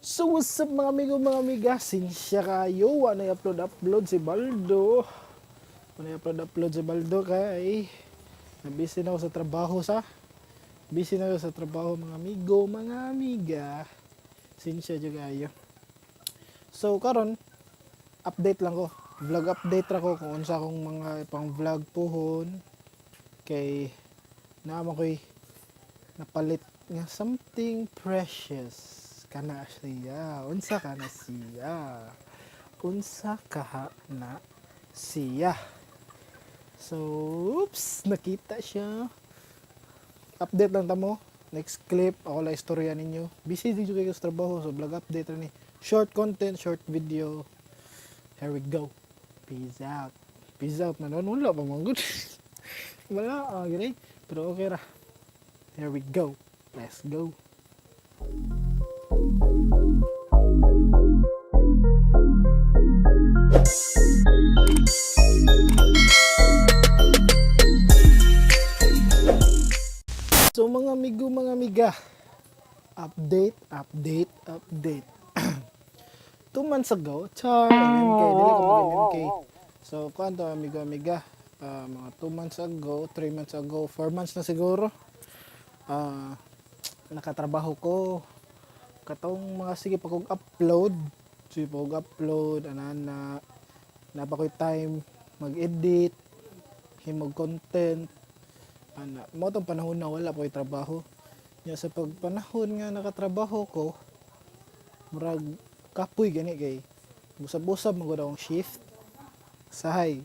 So what's up, mga amigo, mga amiga? Sinsya kayo, wala upload upload si Baldo. Wala upload upload si Baldo kay na busy na ako sa trabaho sa. Busy na ako sa trabaho, mga amigo, mga amiga. Sinsya jud kayo. So karon update lang ko. Vlog update ra ko kung unsa akong mga pang vlog puhon kay naa man ko'y napalit nga something precious kana siya. Unsa ka na siya? Unsa ka na siya? So oops, nakita siya. Update lang ta mo. Next clip ako lang istorya ninyo. Busy din jud kayo sa trabaho, so vlog update ra ni, short content, short video. Here we go. Peace out, peace out na noon. Wala pa man gud, wala ah, gani, pero okay ra. Here we go. Let's go. So mga amigo, mga amiga, update, update, update. 2 months ago, char, MMK, dili ko mag-MMK. So, kuan to, amigo, amiga, mga 2 months ago, 3 months ago, 4 months na siguro, nakatrabaho ko. Katong mga sige pa kog upload, sige pa kog upload, anana, naa pa ko'y time mag-edit, himog content, ana, mao tong panahon na wala pa ko'y trabaho. Nya sa pagpanahon nga nakatrabaho ko, murag kapoy gani kay busab-busab man gud akong shift. Sahay,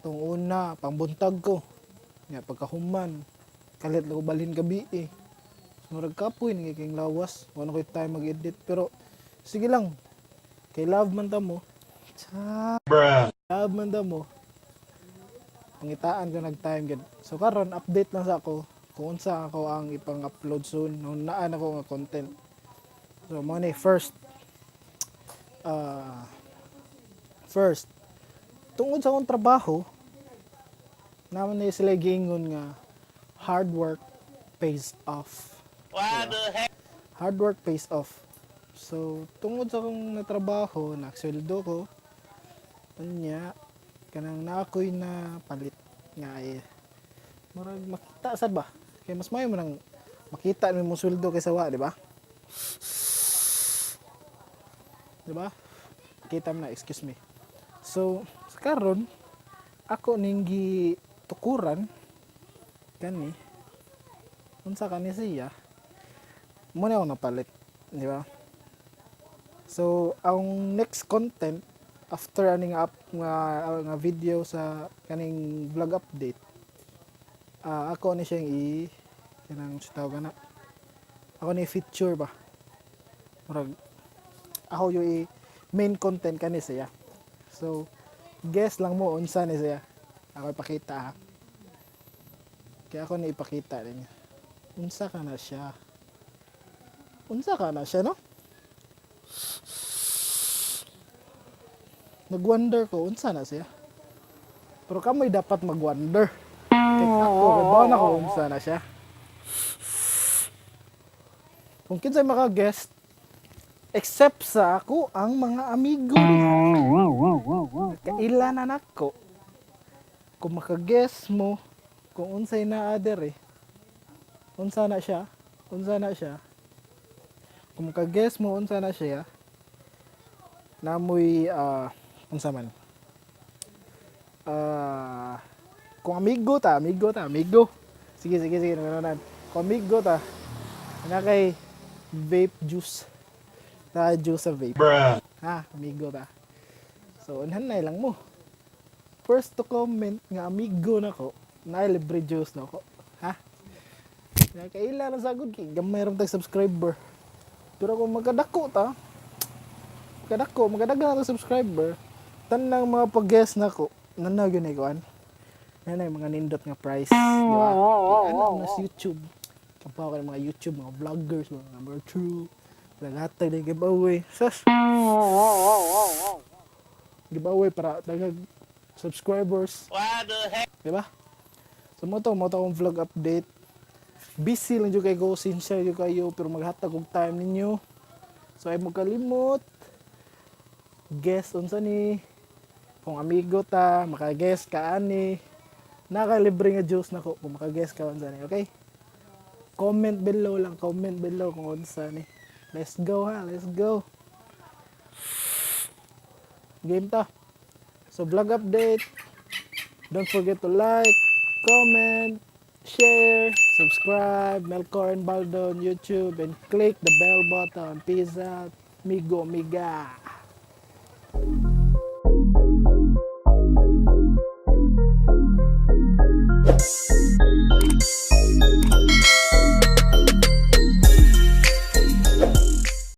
tong una pangbuntag ko. Nya pagkahuman, kalit lang ko balhin gabi eh. So, murag kapoy ni kay lawas, wala ko'y time mag-edit, pero sige lang. Kay love man ta mo. Cha. Love man ta mo. Pangitaan ko nag time gid. So karon update lang sa ako kung unsa ako ang ipang-upload soon. Naan ako nga content. So mo ni first, first tungod sa akong trabaho naman ni sila giingon nga hard work pays off. What the heck? Hard work pays off. So tungod sa akong natrabaho, nagsweldo ko, unya kanang naa ko'y na palit nga eh, murag makita sad ba? Kay mas maayo man ang makita mo imong sweldo kaysa wa, di ba? Di ba? Kita mo na, excuse me. So, sa karon ako ning gitukuran kani, unsa kani siya, mo na ako napalit, di ba? So, ang next content after aning up nga video sa kaning vlog update, ako ni siyang i kanang sa tawag na ako ni feature ba, murag ako yung i main content kani siya. So guess lang mo unsa ni siya. Ako ipakita ha, kaya ako ni ipakita ninyo unsa ka na siya, unsa ka na siya, no? Nag-wonder ko unsa na siya, pero kamoy dapat mag-wonder kay ako kay na ko unsa na siya. Kung kinsay maka-guest except sa ako ang mga amigo kaila na nako, kung maka-guess mo kung unsay naa dere, unsa na siya, unsa na siya, kung maka-guess mo unsa na siya, namoy unsa man, kung amigo ta, amigo ta, amigo, sige sige sige, naman kung amigo ta na kay vape juice na juice sa vape. Bruh. Ha, amigo ta. So unhan na lang mo, first to comment nga amigo nako na libre juice na ko ha. Nakaila na sagod kay gamay ra tag subscriber, pero kung magkadako ta, magkadako, magkadagan na subscriber, tanang mga pag-guess nako nanaw yun eh, kuan nanay mga nindot nga price, di ba? Kay ano na sa YouTube, kapaw ka ng mga YouTube, mga vloggers, mga number true naghatag ng giveaway sas giveaway para daghang subscribers. What the heck? Di ba? So mo to akong vlog update. Busy lang jud kay ko, sincere jud kayo, pero maghatag og time ninyo. So ay mo kalimot. Guess unsa ni. Kung amigo ta, maka-guess ka ani. Nakalibre nga juice nako kung maka-guess ka unsa ni, okay? Comment below lang, comment below kung unsa ni. Let's go ha, let's go. Game ta. So vlog update. Don't forget to like, comment, share, subscribe, Melcor and Baldo on YouTube, and click the bell button. Peace out. Migo, miga.